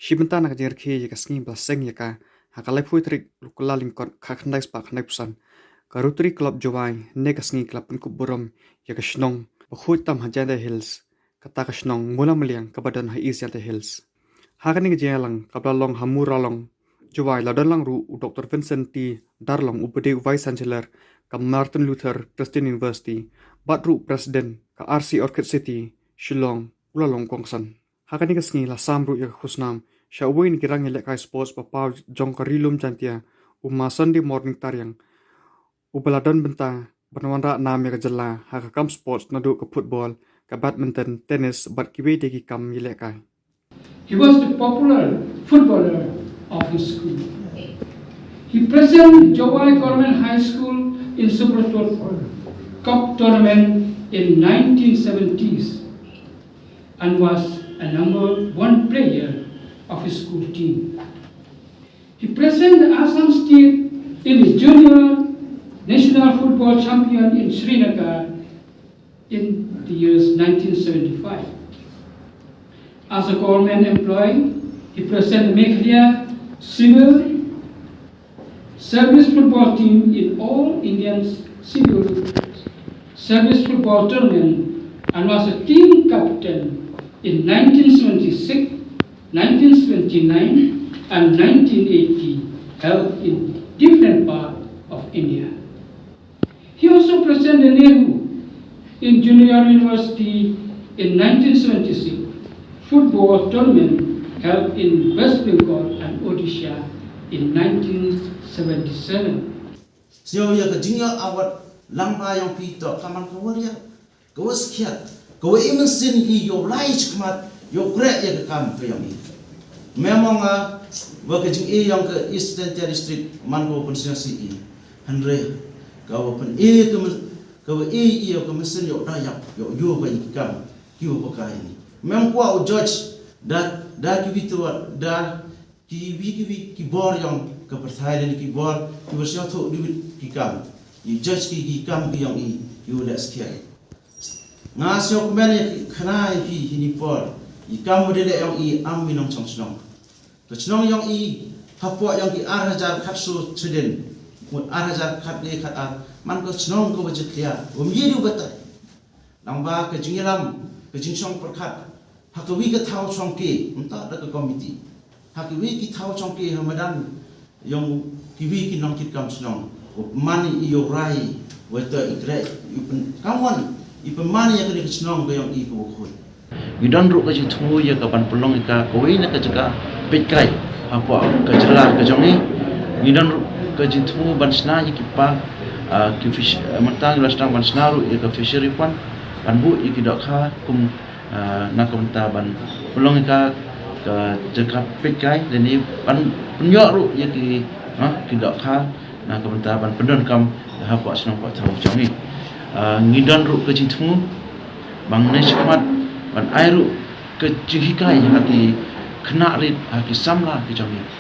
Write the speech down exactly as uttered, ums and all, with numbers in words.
Shi bynta na ka jingrakhe ïa ka sngi ba la seng ïa ka ha ka laiphew tarik Kyllalyngkot khatkhyndai spah khyndaiphew san, ka Rotary Club Jowai ne ka sngi ka la pynkup burom ïa ka shnong ba khuid tam ha Jaintia Hills, kata ka shnong Mawlamyniang kaba don ha East Jaintia Hills. Ha kane ka jingïalang kaba la long ha Muralong, Jowai, la don lang ruh u Doctor Vincent T Darlong, uba dei u Vice Chancellor ka Martin Luther Christian University, bad ruh President ka R C Orchid City, Shillong, u la long kongsan. Ha kane ka sngi la sam ruh ïa ka khusnam sha uwei na ki rangïalehkai sports ba paw jong ka Ri Lum Jaintia, u Ma Sunday Morning Tariang, uba la don bynta ban wanrah nam ïa ka jylla ha ka kam sports naduh ka football, ka badminton, tennis bad kiwei de ki kam ïalehkai. He was the popular footballer of his school. He presented Jowai Government High School in Super Cup tournament in nineteen seventies and was a number one player of his school team. He presented Assam State in the Junior National Football Champion in Srinagar in the years nineteen seventy-five. As a government employee, he presented Meghalaya Civil Service Football Team in All Indian Civil Service Football Tournament and was a team captain in nineteen seventy-six, nineteen seventy-nine, and nineteen eighty, held in different parts of India. He also presented Nehru in Junior University in nineteen seventy-six, football tournament held in West Bengal and Odisha in nineteen seventy-seven. Sñiaw ïa ka jingïoh award lang ba ïong phi toh ka man ka warrior, ka wa skhiat, ka wa imensien hi ïoh lai chikmat, ïoh kreh ïa ka kam ka ïong i. Me mong a wa ka jing i ïong ka East Jaintia District man ka wa pynsñiaw si i. Hynrei ka wa pyn i ka men-, ka wa i ïa ka mynsiem ïoh da ïap, ïoh ïoh ba i ki kam ki wa pakai ni. Mem kwah u judge da, da ki wi tu wa, da ki wi ki wi ki bor ïong ka pyrthai, da ki bor ki wa sñiawthuh di wit ki kam. I judge ki, ki kam ki ïong i, i wa da skhiat. Nga sñiaw kmen ïa ki khana ïa ki hi ni por. I kam wa da leh ïong i am mi nongchong chnong. Ka chnong ïong i hapoh ïong ki ar hajar khatsaw chadien, mut ar hajar khatde khatar, man ka chnong ka wa jakhlia, wa mi di u batai. Nang ba ka jingïalam, ka jingchong pyrkhat ha ka wi ka thaw chong ke, mynta da ka komiti. Ha ka wi ki thaw chong ke ha madan ïong ki wi ki nongkitkam chnong. Wa man i ïoh rai, wa ta i kreh, i pyn-, kamon, i pynman ïa ka ni ka chnong ka ïong i ka wa khun. Ngi don ruh ka jingthmu ïa ka ban pynlong ïa ka kawei na ka jaka peit kai hapoh ka jylla ka jong ngi. Ngi don ruh ka jingthmu ban shna ïa ki park, ah, ki fish, ah, mynta ngi la sdang ban shna ruh ïa ka fishery pond, ban buh ïa ki dohkha kum, ah, na ka bynta ban pynlong ïa ka, ka jaka peit kai, lane ban pynïoh ruh ïa ki, ah, ki dohkha na ka bynta ban pyndonkam hapoh shnong poh thaw jong ngi. Ah, ngi don ruh ka jingthmu ban ngin shikmat ban ai ruh ka jinghikai ha ki khynnah rit, ha ki samla ki jong ngi.